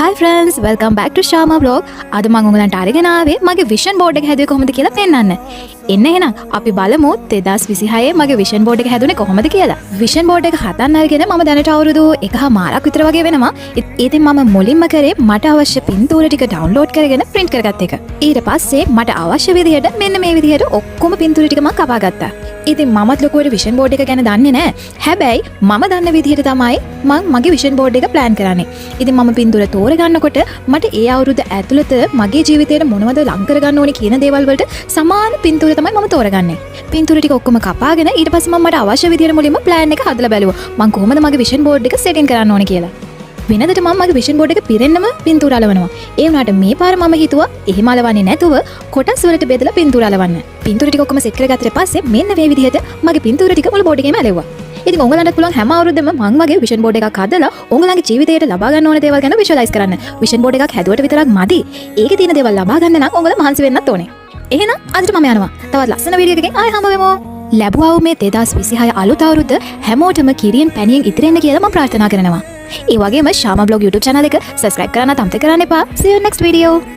Hi friends, welcome back to Shama Vlog. අද මම ඔයගලන්ට අරගෙන ආවේ මගේ විෂන් බෝඩ් එක හැදුවේ කොහොමද කියලා පෙන්වන්න. එන්න එහෙනම් අපි බලමු 2026 මගේ විෂන් බෝඩ් එක හැදුනේ කොහොමද කියලා. විෂන් බෝඩ් එක හදන්න අරගෙන මම දැනට අවුරුදු එකහමාරක් විතර වගේ වෙනවා. ඉතින් මම මුලින්ම කරේ මට අවශ්‍ය පින්තූර ටික ඩවුන්ලෝඩ් කරගෙන ප්‍රින්ට් කරගත්ත එක. ඊට පස්සේ මට අවශ්‍ය විදිහට මෙන්න මේ විදිහට ඔක්කොම පින්තූර ටික මම කපා ගත්තා. ඉතින් මමත් ලොකුවට විෂන් බෝඩ් එක ගැන දන්නේ නෑ. හැබැයි මම දන්න විදිහට තමයි මං මගේ විෂන් බෝඩ් එක ප්ලෑන් කරන්නේ. ඉතින් මම පින්තූර තෝරගන්නකොට මට ඒ අවුරුද්ද ඇතුළත මගේ ජීවිතේට මොනවද ලං කරගන්න ඕනේ කියන දේවල් වලට සමාන පින්තූර තමයි මම තෝරගන්නේ. පින්තූර ටික ඔක්කොම කපාගෙන ඊට පස්සේ මම මට අවශ්‍ය විදිහට මුලින්ම ප්ලෑන් එක හදලා බැලුවා. මං කොහොමද මගේ විෂන් බෝඩ් එක සෙටින් කරන්න ඕනේ කියලා. වෙනදට මම මගේ විෂන් බෝඩ් එක පිරෙන්නම පින්තූර අලවනවා. ඒ වුණාට මේ පාර මම හිතුවා එහෙම අලවන්නේ නැතුව කොටස් වලට බෙදලා පින්තූර අලවන්න. පින්තූර ටික ඔක්කොම සෙට් කරගත්තට පස්සේ මෙන්න මේ විදිහට මගේ පින්තූර ටික මුළු බෝඩ් එකේම ඇලෙව්වා. ඉතින් ඔයගලන්ටත් පුළුවන් හැම අවුරුද්දෙම මං වගේ විෂන් බෝඩ් එකක් හදලා ඔයගලන්ගේ ජීවිතයට ලබා ගන්න ඕන දේවල් ගැන විෂුවලයිස් කරන්න. විෂන් බෝඩ් එකක් හැදුවට විතරක් මදි. ඒකේ තියෙන දේවල් ලබා ගන්න නම් ඔයගොල්ලෝ මහන්සි වෙන්නත් ඕනේ. එහෙනම් අදට මම යනවා. තවත් ලස්සන වීඩියෝ එකකින් ආයෙ හම්බ වෙමු. ලැබුවා වූ මේ 2026 අලුත් අවුරුද්ද හැමෝටම කිරියෙන් පැණියෙන් ඉතිරෙන්න කියලා මම ප්‍රාර්ථනා කරනවා. ඒ වගේම ශාමා බ්ලොග් YouTube channel එක subscribe කරන්න අමතක කරන්න එපා. See you next video.